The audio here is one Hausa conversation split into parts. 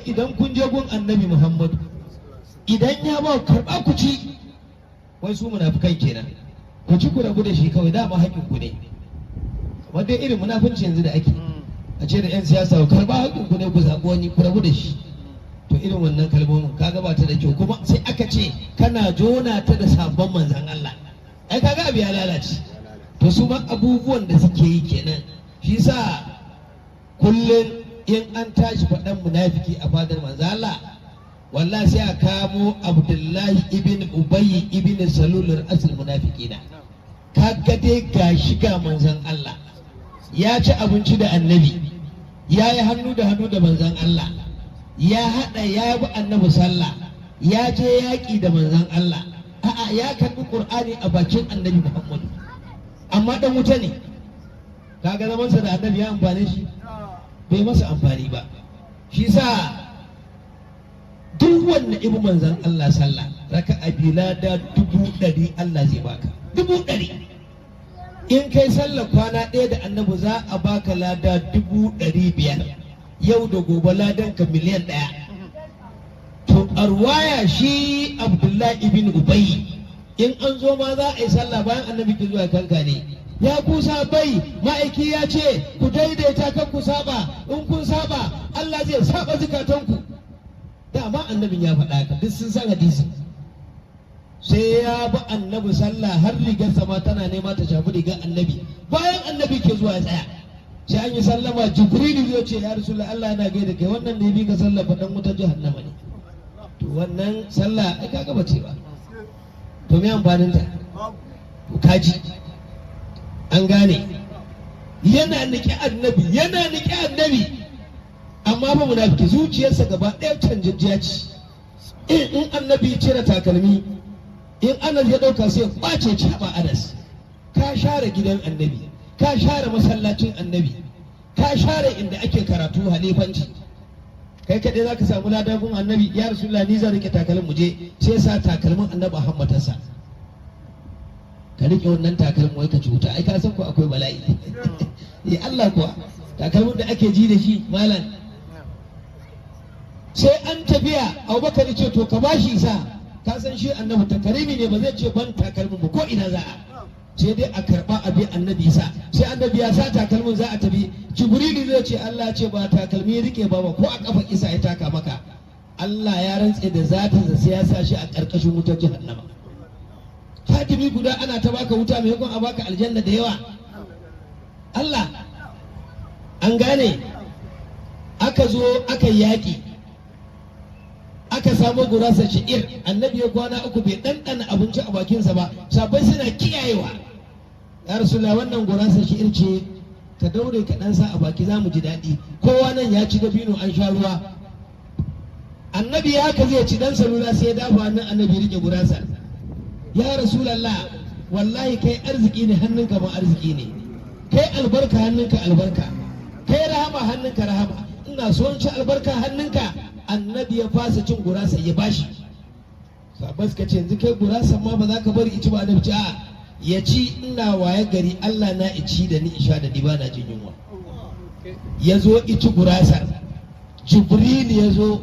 Idan kun je gun Annabi Muhammadu, idan ya ba karɓa, ku ci. Wai su munafukai kenan, ku ci ku rabu da shi kawai, dama haƙƙin ku ne. Kamar dai irin munafunci yanzu da ake a ce da 'yan siyasa, ku karɓa, haƙƙin ku ne, ku zaɓi wani, ku rabu da shi. To, irin wannan kalmomin kaga ba ta da kyau. Kuma sai aka ce kana jona ta da sabon Manzan Allah, ai kaga abu ya lalace. To, su ma abubuwan da suke yi kenan. Shi sa kullum in an tashi faɗan munafiki a fadar Manzan Allah, wallahi sai a kamo Abdullahi ibn Ubayy ibn Salul, ra'asul munafiqina. Kaga dai ga shiga Manzan Allah, ya ci abinci da Annabi, ya yi hannu da hannu da Manzan Allah, ya haɗa ya bi Annabi sallah, ya je yaƙi da Manzan Allah, a'a, ya karɓi Ƙur'ani a bakin Annabi Muhammadu, amma ɗan wuta ne. Kaga zamansa da Annabi ya amfane shi? Bai masa amfani ba. Shi sa duk wanda ibi Manzan Allah sallah raka'a biyu, lada 100,000 Allah zai baka, 100,000. In kai sallah kwana ɗaya da Annabi, za a baka lada 500,000. Yau da gobe ladan ka 1,000,000. To, arwaya shi Abdullahi ibn Ubay, in an zo ma za a yi sallah, bayan Annabi ke zuwa kanka ne, ya kusa bai ma'aiki ya ce ku daidaita, kan ku saba, in kun saba Allah zai saba zukatanku. Dama Annabin ya faɗa ka, duk sun san hadisi. Sai ya bi Annabi sallah har rigarsa ma tana nema ta shafi rigar Annabi. Bayan Annabi ke zuwa ya tsaya, sai an yi sallama, Jibrilu zai ce, "Ya Rasulullah, Allah yana gaida kai, wannan ne bi ka sallah fa dan wutar jahannama ne." To, wannan sallah ai kaga bace ba. To, me amfanin ta? To, kaji an gane yana niki Annabi, yana niki Annabi, amma ba munafiki, zuciyarsa gaba ɗaya canjajjiya ce. In Annabi ya cire takalmi, in Anas ya ɗauka, sai ya kwace. Ci ba Anas, ka share gidan Annabi, ka share masallacin Annabi, ka share inda ake karatu, halifanci, kai kaɗai za ka samu ladan Annabi? Ya Rasulullah, ni zan rike takalmin, mu je. Sai sa takalmin Annabi a hammatarsa. Ka rike wannan takalmin wai ka ci wuta, ai ka san ko akwai bala'i. Eh, Allah kuwa, takalmin da ake ji da shi malam. Sai an tafiya, Abubakar ce, "To, ka bashi isa." Ka san shi Annabi takarimi ne, ba zai ce ban takalmin ba. Ko ina za a sai dai a karba a bi Annabi isa. Sai Annabi ya sa takalmin za a tafi, Jibrilu zai ce, "Allah ce ba takalmi ya rike ba, ko a kafa isa ya taka maka, Allah ya rantse da zatin sai ya sa shi a karkashin wutar jahannama." Hatimi guda ana ta baka wuta, maimakon a baka aljanna da yawa. Allah, an gane aka zo aka yaƙi, aka samo gurasa sha'ir. Annabi ya kwana 3 bai ɗanɗana abinci a bakinsa ba. Sabai suna kiyayewa, "Ya Rasulullah, wannan gurasa sha'ir ce, ka daure ka ɗan sa a baki, za mu ji daɗi. Kowa nan ya ci dabino, an sha ruwa." Annabi ya haka zai ci, dan salula sai ya dafa hannun Annabi, rike gurasa. "Ya Rasulallah, wallahi kai arziki ne, hannunka ma arziki ne. Kai albarka, hannunka albarka. Kai rahama, hannunka rahama. Ina son ci albarka hannunka." Annabi ya fasa cin gurasa ya bashi. Sahabbai suka ce, "Yanzu kai gurasa ma ba za ka bari ici ba?" Annabi ce, "A ya ci, ina waye gari Allah na ici da ni, isha da ni, ba na jin yunwa." Ya zo ici gurasar. Jibril ya zo,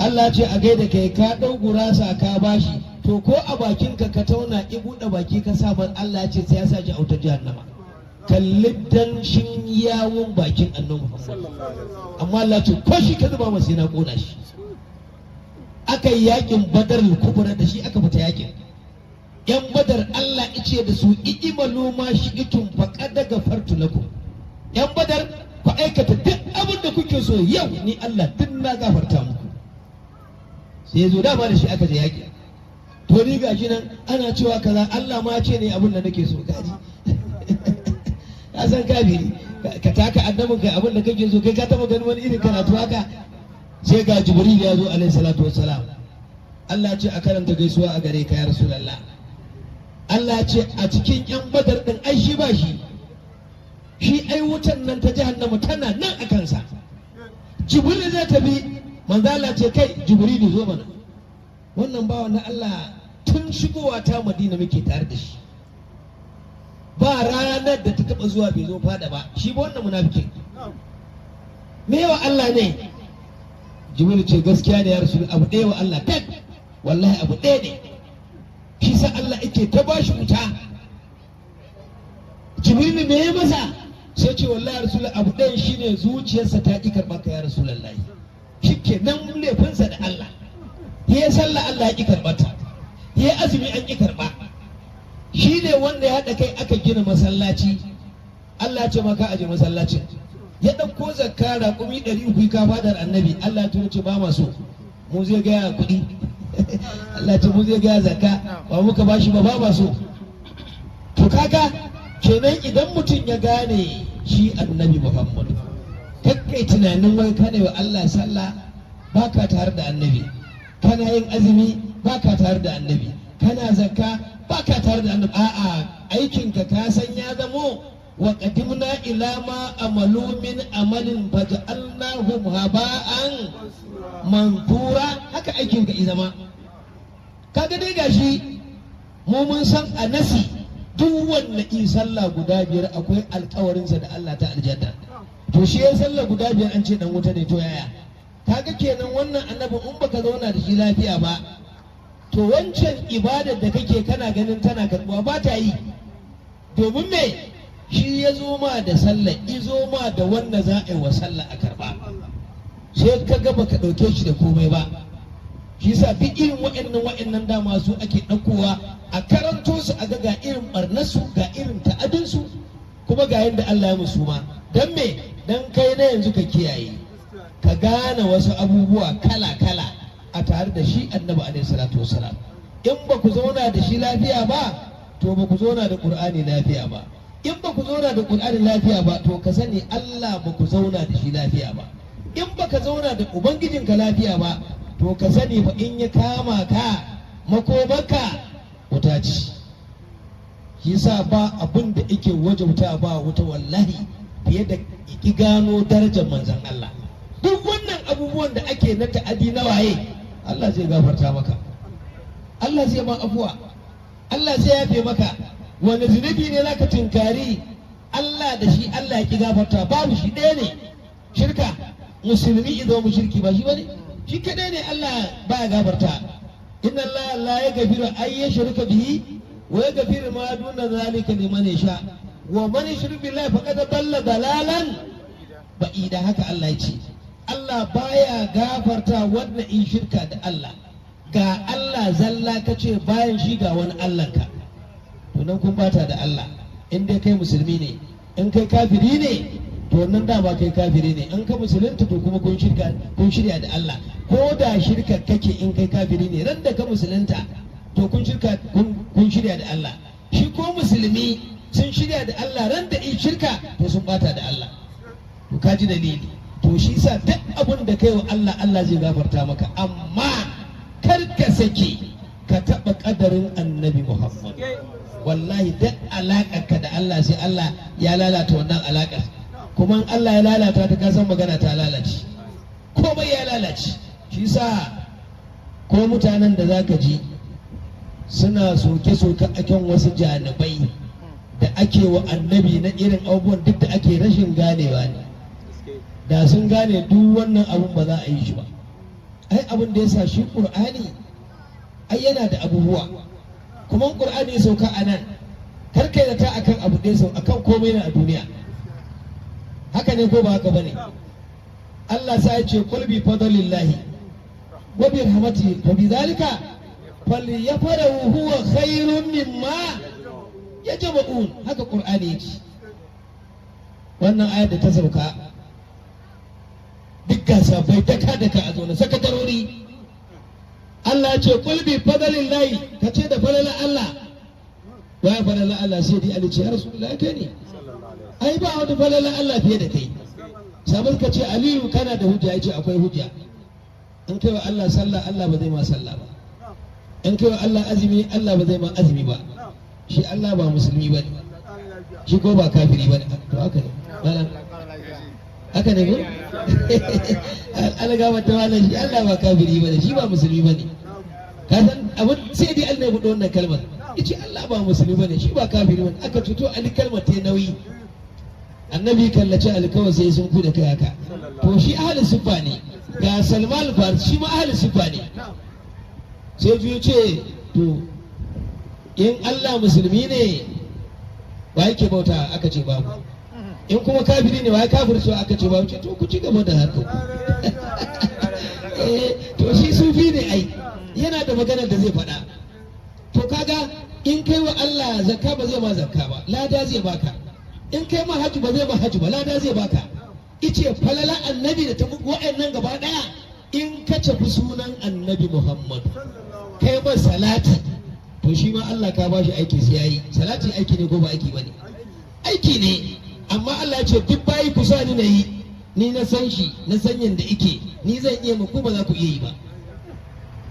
"Allah ce a gaida kai, ka ɗau gurasa ka bashi. To, ko a bakinka ka tauna, i buɗe baki ka sa bar, Allah ce sai ya sa shi a wutar jahannama." Kalli danshin yawun bakin Annabi Muhammad, amma Allah ce ko shi ka zuba masa sai na kona shi. Aka yi yakin Badar Kubra da shi, aka fita yakin yan Badar. Allah ice da su, "I'malu ma shi'tum faqad gafartu lakum." Yan Badar, ku aikata duk abin da kuke so, yau ni Allah duk na gafarta muku. Sai zo dama da shi aka je yaki. To, ni gashi nan ana cewa kaza, Allah ma ce ne abin da nake so. Kaji, ka san kafiri, ka taka Annabin, kai abin da kake so. Kai ka taba ganin wani irin karatu haka? Sai ga Jibril ya zo alaihi salatu wassalam. "Allah ce a karanta gaisuwa a gare ka, ya Rasulullah. Allah ce a cikin yan Badar din, ai shi ba shi, shi ai wutan nan ta jahannama tana nan a kansa." Jibril zai tafi, Manzo Allah ce, "Kai Jibril, zo mana. Wannan bawa na Allah, tun shigowa ta Madina muke tare da shi, ba ranar da ta taba zuwa bai zo fada ba. Shi ba wannan munafikin me yawa Allah ne?" Jibril ce, gaskiya ne ya Rasul, abu ɗaya wa Allah tak, wallahi abu ɗaya ne shi sa Allah yake ta bashi wuta. Jibril, me ya masa? Sai ce, wallahi ya Rasul, abu ɗayan shine zuciyarsa ta ƙi karɓar ka ya Rasulullahi. Shike nan laifinsa da Allah. Ya sallah, Allah ya ƙi karɓarta. Ya azumi, an ƙi karɓa. Shi ne wanda ya haɗa kai aka gina masallaci, Allah ya ce maka aje masallacin. Ya ɗauko zakka, raƙumi 300, ka fadar Annabi. Allah ya turo, ce ba ma so, mu zai gaya kuɗi. Allah ce mu zai gaya zakka, ba muka bashi ba, ba ma so. To kaga kenan idan mutum ya gane shi Annabi Muhammad, kakkai tunanin wai kana wa Allah sallah baka tare da Annabi, kana yin azumi baka tare da Annabi, kana zakka baka tare da Annabi. A'a, aikinka ka san ya zamo wa qadimna ila ma amilu min amalin faja'alnahum haba'an manthura. Haka aikinka i zama. Kaga dai gashi mu mun san a nasi, duk wanda in sallah guda 5 akwai alkawarinsa da Allah ta aljanna. To shi ya sallah guda 5 an ce dan wuta ne, to yaya? Kaga kenan wannan Annabin, in baka zauna da shi lafiya ba, to wancan ibadar da kake kana ganin tana karbuwa ba ta yi. Domin me? Shi ya zo ma da sallah, izo ma da wanda za a yi wa sallah a karba, sai ka ga baka ɗauke shi da komai ba. Shi sa duk irin wa'annan dama su ake ɗaukowa a karanto su, a ga ga irin barnasu, ga irin ta'adinsu, kuma ga yadda Allah ya musu ma. Dan me? Dan kai na yanzu ka kiyaye, ka gane wasu abubuwa kala kala a tare da shi Annabi alaihi salatu wasalam. In ba ku zauna da shi lafiya ba, to ba ku zauna da Qur'ani lafiya ba. In ba ku zauna da Qur'ani lafiya ba, to ka sani Allah ba ku zauna da shi lafiya ba. In ba ka zauna da ubangijinka lafiya ba, to ka sani fa in ya kama ka, makomarka wuta ce. Shi sa ba abin da yake wajauta ba wuta wallahi fiye da ki gano darajar manzon Allah. Duk wannan abubuwan da ake na ta'adi na waye, Allah zai gafarta maka, Allah zai ma afuwa, Allah zai yafe maka. Wani zunubi ne zaka tinkari Allah da shi Allah ya ki gafarta? Babu shi, ɗaya ne, shirka. Musulmi idan mushriki ba shi bane, shi kadai ne Allah baya gafarta. Inna Allah la yaghfiru an yushraka bihi wa yaghfiru ma duna zalika liman yasha wa man yushrik billahi faqad dalla dalalan ba'ida. Haka Allah ya ce, Allah baya gafarta wanda in shirka da Allah. Ga Allah zalla, kace bayan shi ga wani Allahnka, to nan kun bata da Allah in dai kai musulmi ne. In kai kafiri ne, to nan dama kai kafiri ne. In ka musulunta, to kuma kun shirka, kun shirya da Allah. Ko da shirka kake, in kai kafiri ne, ran da ka musulunta, to kun shirka, kun shirya da Allah. Shi ko musulmi sun shirya da Allah, ran da in shirka, to sun bata da Allah. To ka ji dalili. To shi sa duk abin da kai wa Allah, Allah zai gafarta maka, amma kar ka sake ka taɓa ƙadarin Annabi Muhammad. Wallahi duk alaƙarka da Allah, sai Allah ya lalata wannan alaƙar. Kuma in Allah ya lalata ta, ka san magana ta lalace, komai ya lalace. Shi sa ko mutanen da zaka ji suna soke-soke akan wasu janibai da ake wa Annabi na irin abubuwan duk da ake, rashin ganewa ne. Da sun gane, duk wannan abun ba za a yi shi ba. Ai abin da ya sa shi Ƙur'ani ai yana da abubuwa. Kuma Ƙur'ani ya sauka a nan, kar kai da ta akan abu ɗaya sau akan komai na a duniya. Haka ne ko ba haka bane? Allah sa ya ce, qul bi fadlillahi wa bi rahmatihi fa bi zalika falyafrahu huwa khairun mimma yajma'un. Haka Qur'ani yake. Wannan ayar da ta sauka, duk gasa bai daka daka a zaune, sakatarori. Allah ya ce, qul bi fadlillahi, ka ce da falalar Allah. Wa falalar Allah? Sai dai Ali ce, ya Rasulullahi, kai ne ai, ba wani falalar Allah fiye da kai. Sabon ka ce, Aliyu, kana da hujja? Ya ce akwai hujja. In kai wa Allah sallah, Allah ba zai ma sallah ba. In kai wa Allah azumi, Allah ba zai ma azumi ba. Shi Allah ba musulmi ba ne, shi ko ba kafiri ba ne. To haka ne malam, haka ne ko? Allah ga mata malam, shi Allah ba kafiri ba ne, shi ba musulmi ba ne. Ka san abin, sai dai Allah ya buɗe wannan kalmar, yace Allah ba musulmi ba ne, shi ba kafiri ba ne. Aka cuto Ali, kalmar ta nauyi. Annabi kallace alkawar sai sun ku da kai haka. To shi ahalin siffa ne. Ga Salman Farisi, shi ma ahli siffa ne. Sai juyo ce, to in Allah musulmi ne, wa yake bauta? Aka ce babu. In kuma kafiri ne, wa ya kafircewa? Aka ce babu. Ce, to ku ci gaba da harkar ku. To shi sufi ne, ai yana da maganar da zai faɗa. To kaga in kai wa Allah zakka, ba zai ma zakka ba, lada zai baka. In kai ma haji, ba zai ma haji ba, lada zai baka. Ice falala Annabi da ta wa'annan gaba daya, in ka tafi sunan Annabi Muhammad kai ma salati, to shi ma Allah ka bashi aiki sai yayi. Salati aiki ne ko ba aiki bane? Aiki ne. Amma Allah ya ce duk bayi ku sa ni na yi, ni na san shi, na san yanda ike, ni zan iya muku, ba za ku iya yi ba.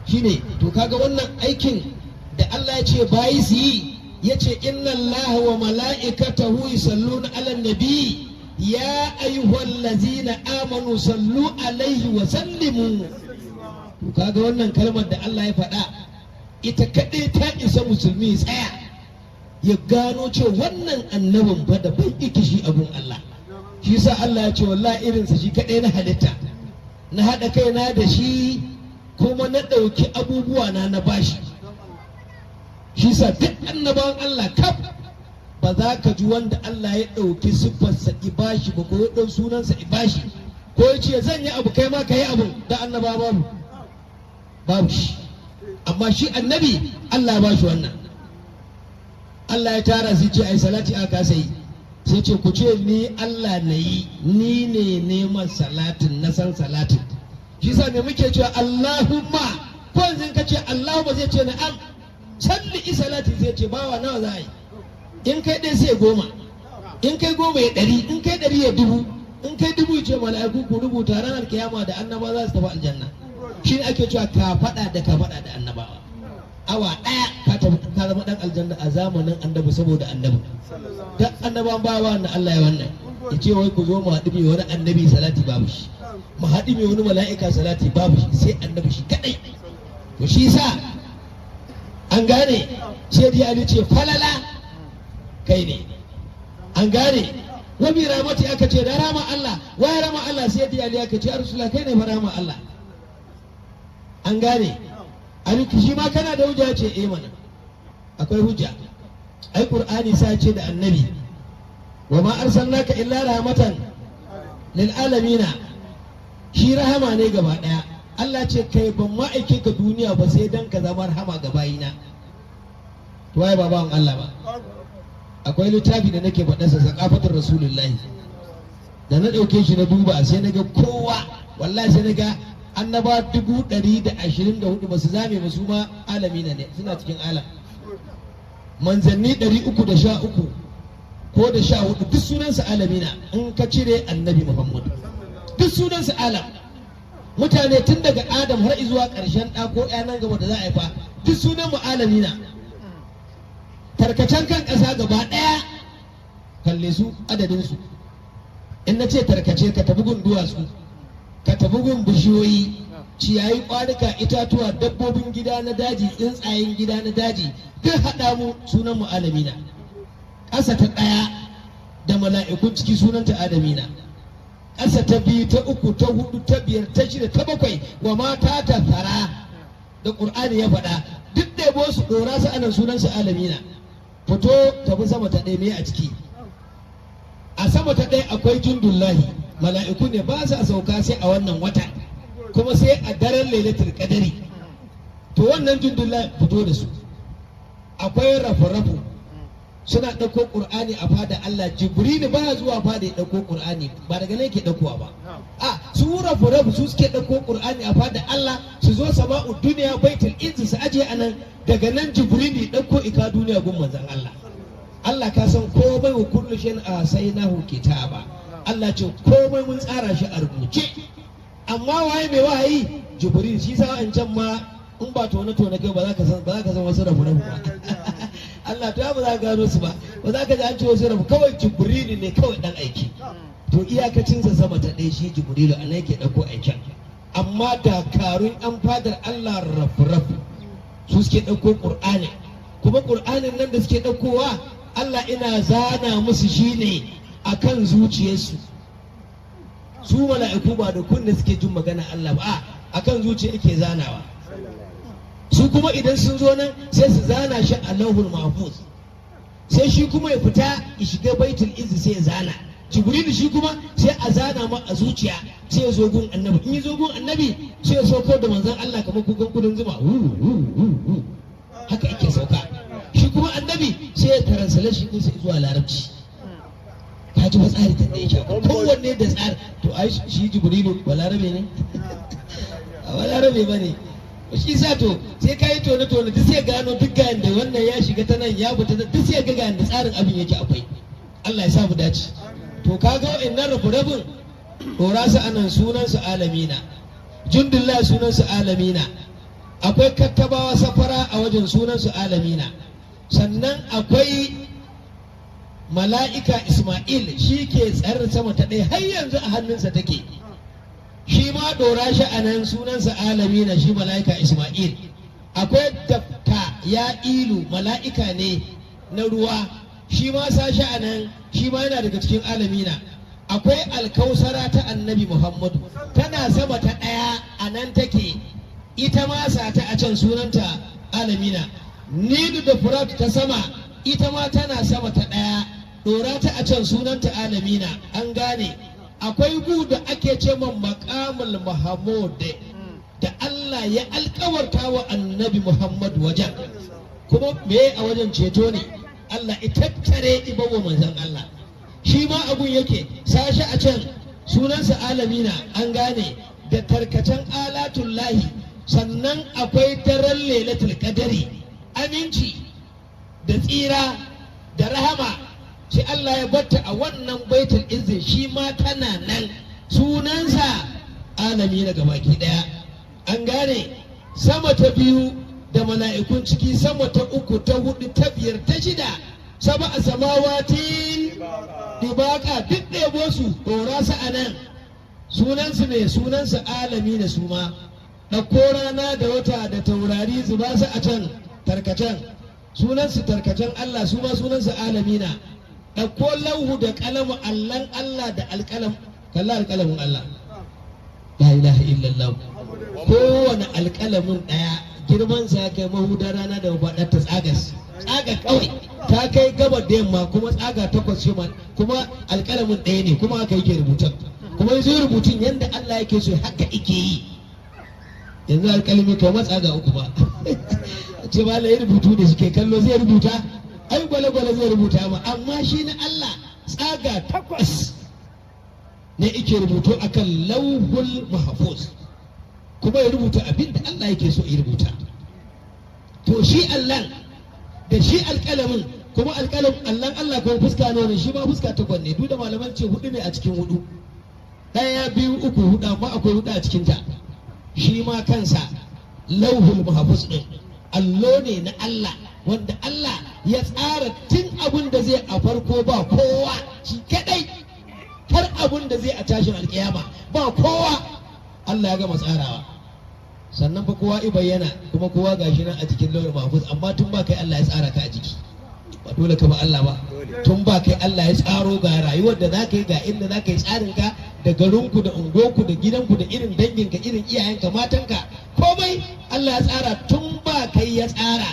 Shine to kaga wannan aikin da Allah ya ce bayi su yi, ya ce inna Allah wa mala'ikatahu yusalluna ala nabi ya ayyuhal lazina amanu sallu alaihi wa sallimu. To kaga wannan kalmar da Allah ya faɗa, ita kaɗai ta isa musulmi tsaya ya gano cewa wannan annabin fa da ban iki shi abun Allah. Shi yasa Allah ya ce wallahi irinsa shi kaɗai na halitta, na haɗa kaina da shi, kuma na ɗauki abubuwa na na bashi. Shi sa duk annabawan Allah kaf, ba za ka ji wanda Allah ya ɗauki siffarsa i bashi ba, ko ya ɗau sunansa i bashi, ko ya ce zan yi abu, kai ma ka yi abu da annaba, babu, babu shi. Amma shi Annabi Allah ya bashi wannan. Allah ya tara su, ce ai salati, aka kasa yi. Sai ce ku ce ni Allah na yi, ni ne neman salatin, na san salatin. Shi sa me muke cewa? Allahumma. Ko yanzu ka ce Allahumma, zai ce na'am. Salli salati, zai ce bawa nawa za a yi? In kai ɗaya sai 10, in kai 10 ya 100, in kai 100 ya 1000, in kai 1000 ya ce mala'iku ku rubuta, ranar kiyama da annaba za su tafi aljanna. Shi ne ake cewa ka faɗa da ka faɗa da annabawa awa ɗaya, ka tafi ka zama ɗan aljanna a zamanin Annabi, saboda Annabi duk annabawan bawa na Allah ya wannan. Ya ce wai ku zo mu haɗu mai wani annabi salati, babu shi. Mu haɗu mai wani mala'ika salati, babu shi, sai Annabi shi kaɗai. To shi sa an gane, sai dai Ali ce falala kai ne. An gane, wa bi rahmati, aka ce da rahama Allah. Wa ya rahama Allah? Sai dai Ali aka ce ya Rasulullah, kai ne fa rahama Allah. An gane, Ali shi ma kana da hujja? Ce eh mana, akwai hujja. Ai Qur'ani sa ce da Annabi wa ma arsalnaka illa rahmatan lil alamina. Shi rahama ne gaba daya. Allah ce kai ban ma aike ka duniya ba sai dan ka zama rahama ga bayina. To waye ba bawan Allah ba? Akwai littafi da nake faɗa sa, Sakafatar Rasulullahi, da na ɗauke shi na duba, sai na ga kowa, wallahi sai na ga annaba 124,000 ba su zame ba, su ma alamina ne, suna cikin alam. Manzanni 313 ko da 14, duk sunansa alamina. In ka cire Annabi Muhammadu, duk sunansa alam. Mutane tun daga Adam har zuwa ƙarshen ɗa ko nan gaba da za a haifa, duk sunan mu alamina. Tarkacen kan ƙasa gaba ɗaya, kalle su, adadin su. In na ce tarkace, ka tafi gun duwatsu, ka tafi gun bishiyoyi, ciyayi, ƙwarika, itatuwa, dabbobin gida na daji, tsuntsayen gida na daji, duk haɗa mu sunan mu alamina. Ƙasa ta ɗaya da mala'ikun ciki sunanta adamina. Ƙasa ta biyu, ta uku, ta hudu, ta biyar, ta shida, ta bakwai, wa mata ta fara da Ƙur'ani ya faɗa, duk ɗebo su ɗora su anan, sunan su alamina. Fito tafi sama ta ɗaya, me a ciki? A sama ta ɗaya akwai jundullahi, mala'iku ne, ba sa sauka sai a wannan wata, kuma sai a daren Lailatul Qadari. To wannan jundullahi, fito da su. Akwai rafu-rafu, suna ɗauko Ƙur'ani a fada Allah. Jibrilu ba zuwa fada ya ɗauko Ƙur'ani, ba daga nan yake ɗaukowa ba. A su rafu-rafu su suke ɗauko Ƙur'ani a fada Allah, su zo sama'u duniya, Baitul Izzi, su aje a nan. Daga nan Jibrilu ya ɗauko ika duniya gun manzon Allah. Allah ka san komai, wa kullu shay'in ahsaynahu kitaba. Allah ce komai mun tsara shi a rubuce. Amma waye mai wahayi? Jibril. Shi sa an can ma in ba tone tone kai ba za ka san, ba za ka san wasu rabu rabu ba. Allah to ba za ka gano su ba, ba za ka ji an ce wasu rabu. Kawai Jibril ne kawai dan aiki. To iyakacinsa sama ta ɗaya, shi Jibrilu a nan yake ɗauko aikin. Amma dakarun an fadar Allah rafu rafu su suke ɗauko Ƙur'ani. Kuma Ƙur'anin nan da suke ɗaukowa, Allah ina zana musu shi ne a kan zuciyarsu. Su mala'iku ba da kunne suke jin magana Allah ba, a akan zuciya yake zanawa. Su kuma idan sun zo nan sai su zana shi a Lauhul Mahfuz, sai shi kuma ya fita ya shiga Baitul Izzi, sai ya zana. Jibrilu shi kuma sai a zana ma a zuciya, sai ya zo gun Annabi. In ya zo gun Annabi, sai ya sauko da manzon Allah kamar kukan kudin zuma haka yake sauka. Shi kuma Annabi sai ya translation ɗinsa zuwa Larabci. Ka ji tsari da yake kowanne da tsari. To ai shi Jibrilu Balarabe ne? A Balarabe ba ne shi sa. To sai ka yi tone tone, duk sai gano duk ga da wannan ya shiga ta nan, ya fita, duk sai ga da tsarin abin yake akwai. Allah ya sa mu dace. To kaga wa'annan rabu rabin, dora su anan, sunan su alamina. Jundullah sunan su alamina. Akwai kattabawa safara a wajen, sunan su alamina. Sannan akwai mala'ika Ismail, shi ke tsare sama ta ɗaya, har yanzu a hannunsa take. Shi ma ɗora shi a nan, sunansa alamina, shi mala'ika Ismail. Akwai dafta ya ilu, mala'ika ne na ruwa, shi ma sa shi a nan, shi ma yana daga cikin alamina. Akwai alkausara ta Annabi Muhammadu, tana sama ta ɗaya, a nan take. Ita ma sa ta a can, sunanta alamina. Nilu da Furat ta sama, ita ma tana sama ta ɗaya, ɗora ta a can, sunanta alamina. An gane? Akwai gu da ake ce man Makamul Mahamud da Allah ya alkawarta wa Annabi Muhammad wajen. Kuma me a wajen? Ceto ne Allah ya tattare ibawa manzon Allah. Shi ma abun yake sashi a can, sunansa alamina. An gane? Da tarkacen alatullahi. Sannan akwai daren Lailatul Qadari, aminci da tsira da rahama, sai Allah ya batta a wannan Baitul Izzin, shi ma tana nan, sunansa alami na gabaki daya. An gane? Sama ta biyu da mala'ikun ciki, sama ta uku, ta hudu, ta biyar, ta shida, saba a samawatin dibaka, duk ɗebo su, ɗora su a nan, sunansu ne, sunansu alami na su ma. Ɗauko rana da wata da taurari, zuba su a can tarkacen, sunansu tarkacen Allah, su ma sunansu alamina. Ɗauko lauhu da kalamu, allan Allah da alƙalam. Kalla alƙalamin Allah, la ilaha illallah. Kowane alƙalamin ɗaya girman sa kai mahudar rana da mafaɗar ta. Tsagas tsaga kawai ta kai gabar da yamma, kuma tsaga takwas ce, kuma alƙalamin ɗaya ne, kuma haka yake rubutun. Kuma yanzu rubutun yadda Allah yake so haka yake yi. Yanzu alƙalami kai matsaga uku ba ce ba la rubutu da suke kallo zai rubuta, ai gwale-gwale zai rubuta ma. Amma shi na Allah tsaga takwas ne yake rubutu akan Lauhul Mahfuz, kuma ya rubuta abin da Allah yake so ya rubuta. To shi Allah da shi alƙalamin, kuma alƙalam Allah, Allah kuma fuska ne? Shi ma fuska takwas ne, duk da malaman ce hudu ne a cikin hudu, ɗaya, biyu, uku, hudu, amma akwai hudu a cikin ta. Shi ma kansa Lauhul Mahfuz din allo ne na Allah, wanda Allah ya tsara tun abin da zai a farko ba kowa, shi kadai, har abin da zai a tashin alkiyama ba kowa, Allah ya gama tsarawa. Sannan fa kowa i bayyana, kuma kowa gashi nan a cikin Lauhul Mahfuz. Amma tun ba kai Allah ya tsara ka a jiki, ba dole ka ba Allah ba. Tun ba kai Allah ya tsaro ga rayuwar da za ka yi, ga inda za ka yi tsarin ka, da garinku, da unguwarku, da gidanku, da irin danginka, irin iyayenka, matanka, komai Allah ya tsara, tun ba kai ya tsara.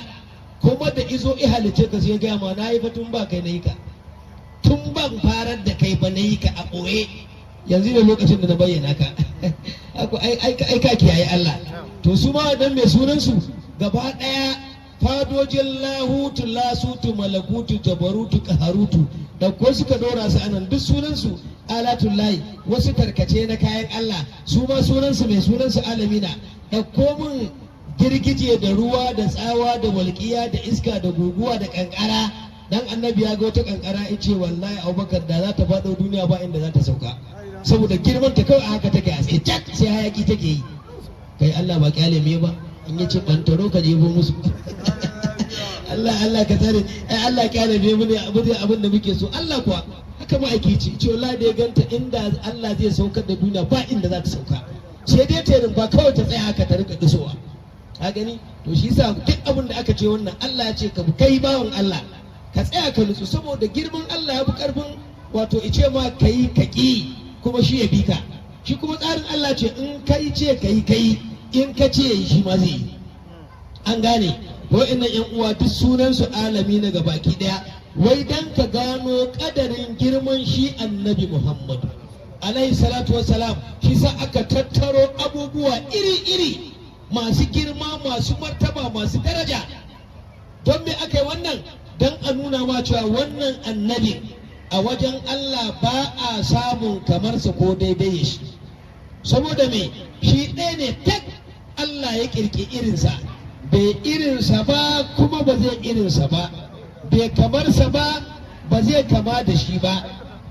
Kuma da izo i halice ka, sai ya gaya ma, na yi fa tun ba kai na yi ka, tun ban farar da kai ba na yi ka a ɓoye, yanzu ne lokacin da na bayyana ka. Ai ka kiyaye Allah. To su ma wannan mai sunan su gaba ɗaya, fadojin lahutu, lasutu, malakutu, jabarutu, kaharutu, da ko suka dora su anan, duk sunansu alatullahi, wasu tarkace na kayan Allah. Su ma sunansu mai sunansu alamina. Ɗauko min girgije da ruwa da tsawa da walƙiya da iska da guguwa da kankara. Dan Annabi ya ga wata kankara, ya ce wallahi Abubakar, da za ta faɗo duniya ba inda za ta sauka saboda girman ta. Kawai haka take a tsaye cak, sai hayaki take yi. Kai, Allah ba kyale me ba, in yace bantaro ka jebo musu. Allah, Allah ka tare. Ai Allah kyale me mu ne abin da muke so. Allah kuwa haka ma ake ci ce, wallahi da ya ganta, inda Allah zai saukar da duniya ba inda za ta sauka, sai dai ta rumfa kawai ta tsaya haka ta rika dusowa. Ka gani? To shi yasa duk abin da aka ce wannan Allah ya ce ka kai bawan Allah ka tsaya ka nutsu, saboda girman Allah ya fi karfin wato ice ma ka yi ka ƙi kuma shi ya bi ka. Shi kuma tsarin Allah ce in kai ce kai kai, in ka ce shi ma zai yi. An gane? Wa'annan yan uwa duk sunan su alami na gabaki daya, wai dan ka gano kadarin girman shi Annabi Muhammad alaihi salatu wassalam. Shi sa aka tattaro abubuwa iri-iri masu girma, masu martaba, masu daraja. Don me aka yi wannan? Don a nuna ma cewa wannan annabi a wajen Allah ba a samun kamarsa ko daidai shi. Saboda me? Shi ɗaya ne tak Allah ya kirki irinsa, bai irinsa ba kuma ba zai irinsa ba, bai kamarsa ba, ba zai kama da shi ba.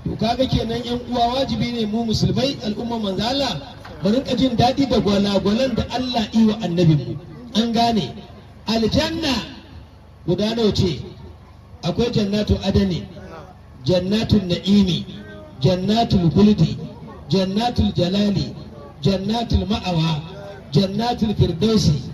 To kaga kenan, yan uwa, wajibi ne mu musulmai, al'umma manzo Allah, mu rinka jin daɗi da gwalagwalan da Allah yi wa annabin mu. An gane? Aljanna guda nawa ce? Akwai jannatu adani, jannatul na'imi, jannatul khuldi, jannatul jalali, jannatul ma'awa, jannatul firdausi.